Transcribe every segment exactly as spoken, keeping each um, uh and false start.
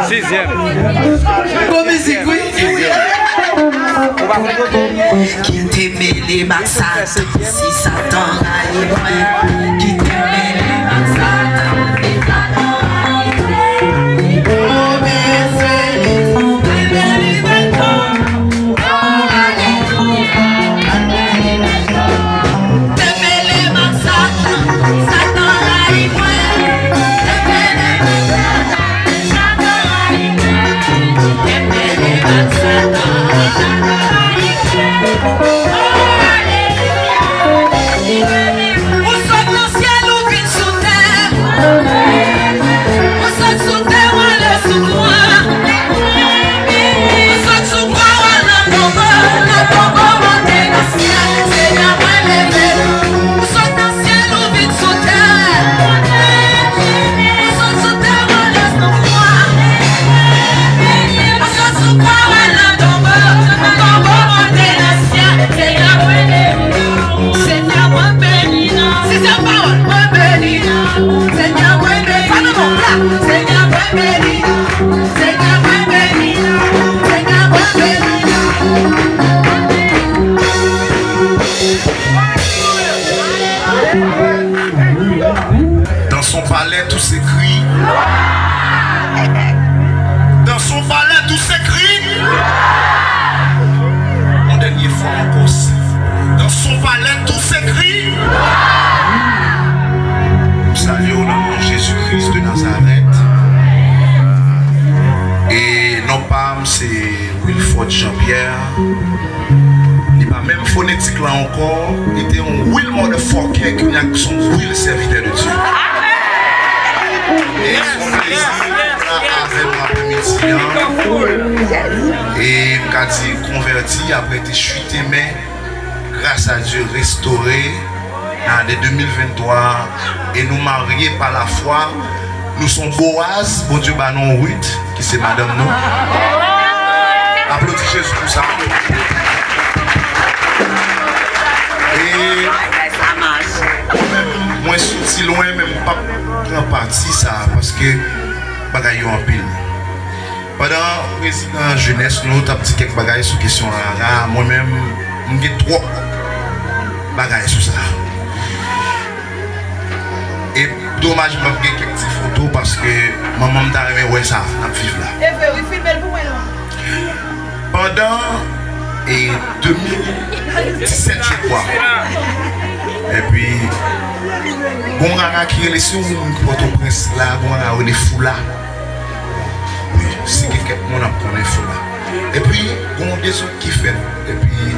Sizyèm. Gwo mizik, wi. Sizyèm. Ou pa konn kote? Kite mele m ak Satan, si Satan rayi mwen. Kite mele m ak Satan, si Satan rayi mwen. Oh, men se li, men li, men li. Ou sot nan syèl, ou vin sou tè. Ou sot sou tè, ou ale sou kwa. Ou sot sou kwa, ou al nan tonbo. Nan tonbo, ou monte nan syèl. Senyè, mwen leve. Ou sot nan syèl, ou vin sou tè. Ou sot sou tè, ou ale sou kwa. Ou sot sou kwa, ou al nan tonbo. Nan tonbo, ou monte nan syèl. Senyè, mwen leve. Senyè, mwen beni nan. Sizyèm pawòl, mwen beni nan. Senyè, mwen beni nan. Senyè, mwen beni nan. Senyè, mwen beni nan. Senyè, mwen beni nan. Dans son palais, tout s'écrit. Dans son palais, tout s'écrit. Yon dènye fwa ankò, si. Dans son palais, tout s'écrit. M salye w nan non Jezi Kris de Nazarèt. E non pa m, se Wilford Jean-Pierre. Li pa menm fonetik la ankò, li te yon real motherfucker ki vin ak son real sèvitè de Dye. E son plezi la avè m aprèmidi an. E m ka di konvèti, apre te chite, men gras a Dye restore nan ane de mil venntwa, e nou marye pa lafwa. Nou se yon Boaz, Bondye ba nou yon Ruth, ki se madanm nou. Aplodi Jezi pou sa. E mwen menm, mwen soti lwen, men m p ap pran pati sa, paske bagay yo anpil. Pandan prezidan jenès nou t ap di kèk bagay sou kesyon rara, mwen menm, m gen twòp bagay sou sa. E domaj m p ap gen kèk ti foto paske manman m ta renmen wè sa n ap viv la. E vre, wi, filme l pou mwen non. Pandan, e, de mil disèt, je crois. Epi, gon rara ki rele, si w moun Pòtoprens la, gon rara rele Foula. Wi, si gen kèk moun ap konnen Foula. Epi, gon dezòd ki fèt. Epi,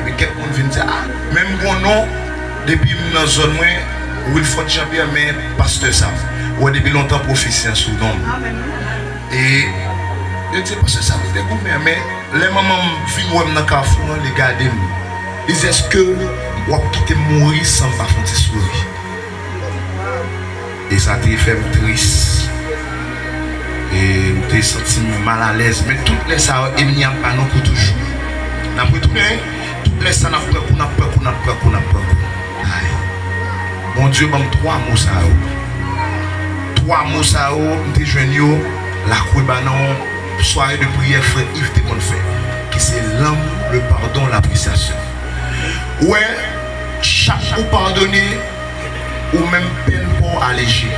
epi kèk moun vin di, a, menm gon non, depi m nan zòn mwen, Wilford Jean-Pierre, men pastè sa. Ou wè, depi lontan pwofesi an sou non m. E yo di, pastè sa, li te goumen, men lè manman m vin wè m nan kafou an, li gade m. Li di, èske w ap kite m mouri san m pa fè yon ti souri? E sa te fè m tris. E m te santi m malalèz. Men tout lè sa yo, ènmi an ap ba nou kou toujou. N ap retounen. Tout lè sa, n ap pran kou, n ap pran kou, n ap pran kou, n ap pran kou. Ay. Bondye ban m twa mo sa yo. Twa mo sa yo, m te jwenn yo Lakweba nan yon sware de priyè frè Yves te konn fè, ki se lanmou, le pardon, l'appréciation. Ou wè, chak ou padone, ou menm pèn pa w aleje.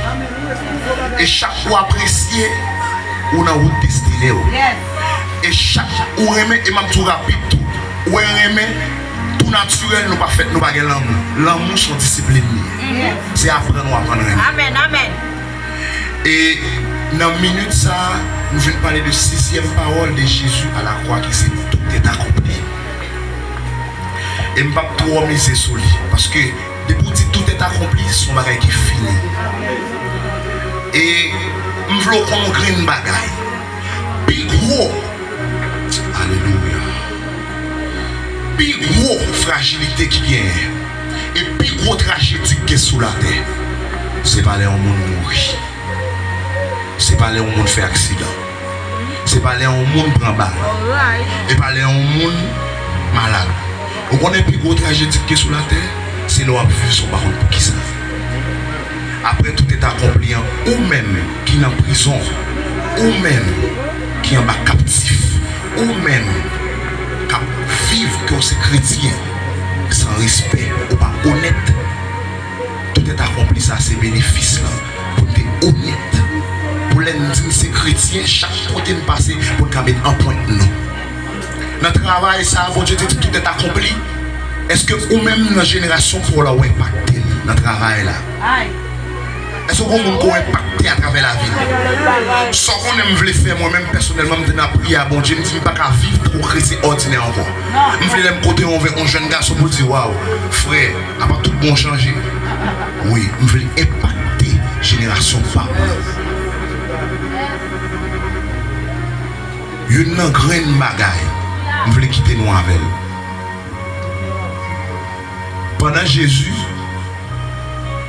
E chak ou apresye, ou nan wout destine w. E chak ou renmen, e m ap di w rapid tou, ou wè renmen, tou natirèl, nou pa fèt, nou pa gen lanmou. Lanmou se yon disiplin li ye. Se aprann ou aprann renmen. Amèn, amèn. E nan minit sa a, nou vin pale de sizyèm pawòl de Jezi a la kwa ki se tout est accompli. E m p ap twò mize sou li, paske depi w di tout est accompli, se yon bagay ki fini. E m vle w konn yon grenn bagay. Pi gwo, alelouya, pi gwo frajilite ki genyen, e pi gwo trajedi ki gen sou latè, se pa lè yon moun mouri. Se pa lè yon moun fè aksidan. Se pa lè yon moun pran bal. E pa lè yon moun malad. Ou konnen pi gwo trajedi ki gen sou latè? Se lè w ap viv san w pa konn poukisa. Apre tout est accompli an, ou menm ki nan prizon, Ou menm ki anba kaptif, ou menm k ap viv ke w se kretyen san respè, ou pa onèt, tout èt akonpli sa se benefis lan pou n te onèt. Pou lè n di n se kretyen, chak kote n pase, pou n ka met anprent nou. Nan travay sa a, Bondye te di tout èt akonpli. Èske ou menm nan jenerasyon pa w la, w enpakte l nan travay la? Èske w gon moun ke w enpakte atravè lavi l? Sa w konnen m vle fè, mwen menm pèsonèlman, m te nan priye a Bondye, m di m pa ka viv tankou kretyen òdinè ankò. M vle lè m kote yon, yon jèn gason pou l di, waw, frè, apa tout bon chanje. Wi, m vle enpakte jenerasyon pa m nan. Youn nan grenn bagay m vle kite nou avè l. Pandan Jezi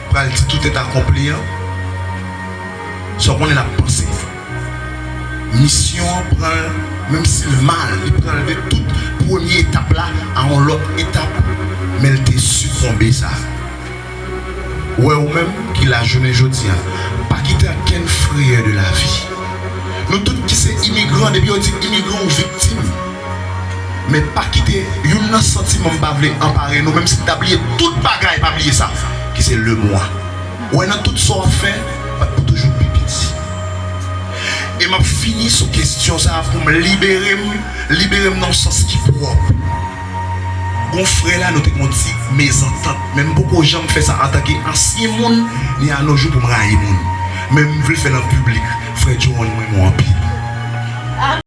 pral di tout est accompli an, sa w konnen l ap panse. Misyon an pran l, menm si l mal, li pran l de tout premye etap la a yon lòt etap, men l te sikonbe sa. Wè ou menm ki la jounen jodi a, pa kite okenn frayè de lavi. Nou tout ki se imigran, depi yo di imigran ou viktim. Men pa kite youn nan santiman m pa vle anpare nou, menm si n ta bliye tout bagay, pa bliye sa, ki se lemwa. Wè nan tout sa w ap fè, pa t pou toujou pi piti. E m ap fini sou kesyon sa a pou m libere m, libere m nan yon sans ki pwòp. Gon frè la, nou te gon ti mezantant, men m poko janm fè sa antanke ansyen moun, ni a no jou pou m rayi moun. Men m vle fè l an piblik, frè Johan, m renmen w anpil.